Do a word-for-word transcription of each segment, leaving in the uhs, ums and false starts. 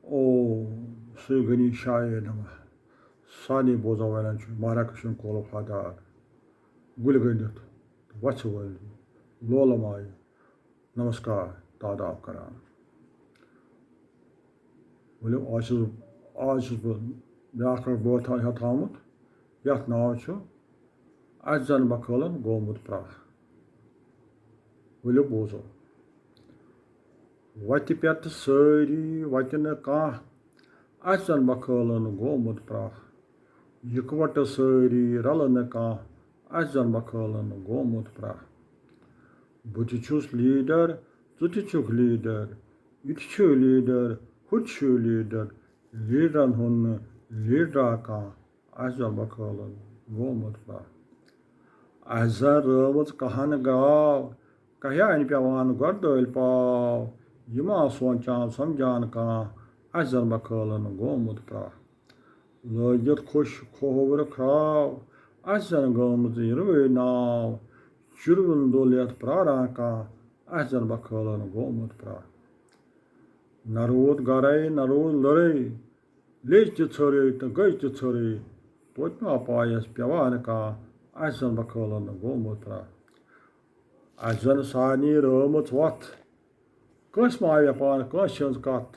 او سُے غنی شاعر نما، سارنٕے بوزن والٮ۪ن چھُ مارا کرشن کول وفادار۔ گُلۍ گٔنٛڈِتھ وَژھِ وٲلۍ لولہٕ مایہِ نمسکار تاداب کران۔ ؤلِو، آز چھُس بہٕ، آز چھُس بہٕ بیٛاکھ اکھ بٲتھ ہا-، ہیٚتھ آمُت، یَتھ ناو چھُ اَسہِ زَن بکھٲلَن گوٚمُت پرٛاہ۔ ؤلِو بوزو۔ وَتہِ پٮ۪ٹھ سٲری، وَتہِ نہٕ کانٛہہ، اَسہِ زَن بکھٲلَن گوٚمُت پرٛاہ۔ یِکوَٹہٕ سٲری، رَلہٕ نہٕ کانٛہہ، اَسہِ زَن بکھٲلَن گوٚمُت پرٛاہ۔ بہٕ تہِ چھُس لیٖڈَر، ژٕ تہِ چھُکھ لیٖڈَر، یہِ تہِ چھُ لیٖڈَر، ہُہ تہِ چھُ لیٖڈَر، لیٖڈرَن ہُنٛد نہٕ لیٖڈرا کانٛہہ، اَسہِ زَن بکھٲلَن گوٚمُت پرٛاہ۔ اَسہِ زَن رٲوٕژ کَہَن گاو، کَہہِ اَنہِ پٮ۪وان گۄڈٕ دٲلۍ پاو، یہِ ما سونٛچان سَمجھان کانٛہہ، اَسہِ زَن بکھٲلَن گوٚمُت پرٛاہ۔ لٲگِتھ خۄش کھووُر کھراو، اَسہِ زَن گٲمٕژ یِروٕے ناو، چِروُن دُل یَتھ پرٛاران کانٛہہ، اَسہِ زَن بکھٲلَن گوٚمُت پرٛاہ۔ نہ روٗد گرے، نہ روٗد لٔرے، لیٚج تہِ ژھٔرٕے تہٕ گٔج تہِ ژھٔرٕے، توتہِ ما پایَس پٮ۪وان کانٛہہ، اَسہِ زَن بکھٲلَن گوٚمُت پرٛاہ۔ اَسہِ زَن سارنٕے رٲومٕژ وَتھ، کٲنٛسہِ ما آیہِ پانہٕ کٲنٛسہِ ہٕنٛز کَتھ،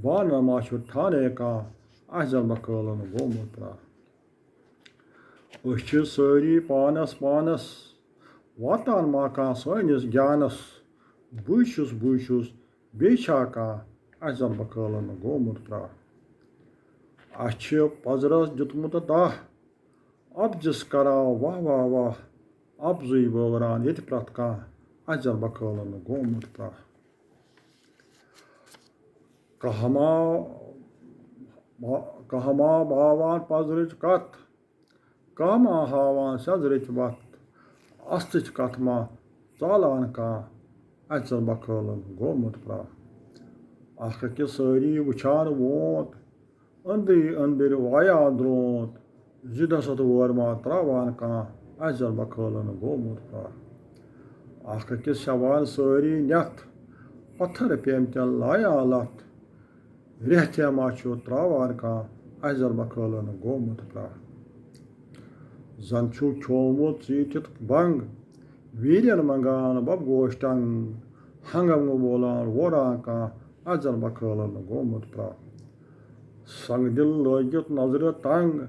بانہٕ ما چھُ ٹھانَے کانٛہہ، اَسہِ زَن بکھٲلَن گوٚمُت پرٛاہ۔ أسۍ چھِ سٲری پانَس پانَس، واتان ما کانٛہہ سٲنِس گیانَس، بٕے چھُس، بٕے چھُس، بیٚیہِ چھا کانٛہہ، اَسہِ زَن بکھٲلَن گوٚمُت پرٛاہ۔ اَسہِ چھِ پَزرَس دیُتمُت دَہ، اَپزِس کَران واہ واہ واہ، اَپزُے وٲوران ییٚتہِ پرٛٮ۪تھ کانٛہہ، اَسہِ زَن بکھٲلَن گوٚمُت پرٛاہ۔ کَہہ ما، کَہہ ما باوان پَزرٕچ کَتھ، کَہہ ما ہاوان سیٚزرٕچ وَتھ، اَستٕچ کَتھ ما ژالان کانٛہہ، اَسہِ زَن بکھٲلَن گوٚمُت پرٛاہ۔ اَکھ أکِس سٲری وٕچھان وونٛتھ، أنٛدری أنٛدٕرۍ وایان درٛونٛتھ، زِ دَسَتھ وٲر ما ترٛاوان کانٛہہ، اَسہِ زَن بکھٲلَن گوٚمُت پرٛاہ۔ اَکھ أکِس ہٮ۪وان سٲری نٮ۪تھ، پَتھَر پیٚمتٮ۪ن لایان لَتھ، ریٚہہ تہِ ما چھُ ترٛاوان کانٛہہ، اَسہِ زَن بکھٲلَن گوٚمُت پرٛاہ۔ زَن چھُ کھیومُت ژیٖٹِتھ بنٛگ، ویٖرٮ۪ن منٛگان بَب گوش ٹنٛگ، ہنٛگہٕ منٛگہٕ بولان ووران کانٛہہ، اَسہِ زَن بکھٲلَن گوٚمُت پرٛاہ۔ سنٛگ دِل لٲگِتھ نظرِ تنٛگ،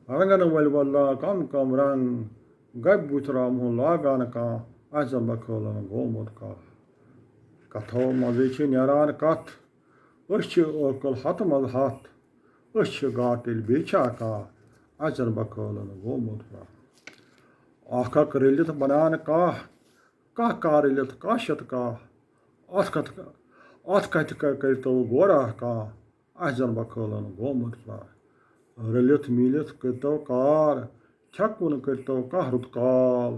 رنٛگن وٲلۍ بدلان کم کم رنٛگ، گبہِ بُتھِ رامہٕ ہُن لاگان کانٛہہ، اَسہِ زَن بکھٲلَن گوٚمُت پرٛاہ۔ کَتھو منٛزٕے چھِ نیران کَتھ، أسۍ چھِ ٲکٕل ہَتہٕ منٛز ہَتھ، أسۍ چھِ گاٹٕلۍ بیٚیہِ چھا کانٛہہ، اَسہِ زَن بکھٲلَن گوٚمُت پرٛاہ۔ اَکھ اَکھ رٔلِتھ بَنان کاہ، کاہ کاہ رٔلِتھ کاہ شیٚتھ کاہ، اَتھ کَتھ، اَتھ کَتھِ کَ-، کٔرۍتو غورا کانٛہہ، اَسہِ زَن بکھٲلَن گوٚمُت پرٛاہ۔ رٔلِتھ میٖلِتھ کٔرۍتو کار، کھٮ۪کوُن کٔرۍتو کانٛہہ رُت کال،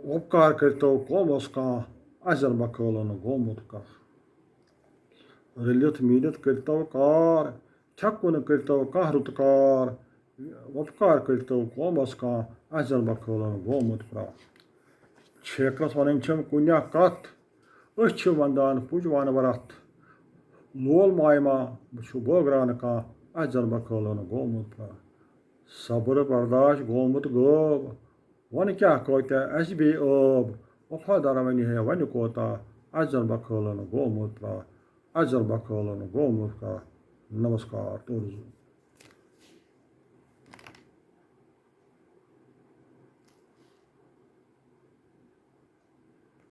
وۄپکار کٔرۍتو قومَس کانٛہہ، اَسہِ زَن بکھٲلَن گوٚمُت کانٛہہ۔ رٔلِتھ میٖلِتھ کٔرۍتو کار، کھٮ۪کوُن کٔرۍتو کانٛہہ رُت کار، وۄپکار کٔرۍتو قومَس کانٛہہ، اَسہِ زَن بکھٲلَن گوٚمُت پرٛاہ۔ چھیکرَس وَنٕنۍ چھَم کُنہِ اَکھ کَتھ، أسۍ چھِ وَندان پُج وانہٕ وَرَتھ۔ لول مایہِ ما چھُ بٲگراونہٕ کانٛہہ، اَسہِ زَن بکھٲلَن گوٚمُت پرٛاہ۔ صبر برداش گوٚمُت غٲب، وَنہٕ کیٛاہ کۭتیٛاہ اَسہِ بیٚیہِ ٲب۔ وفادار وَنہِ ہے وَنہِ کوتاہ، اَسہِ زَن بکھٲلَن گوٚمُت پرٛاہ، اَسہِ زَن بکھٲلَن گوٚمُت پرٛاہ۔ نمسکار، تُہُنٛد۔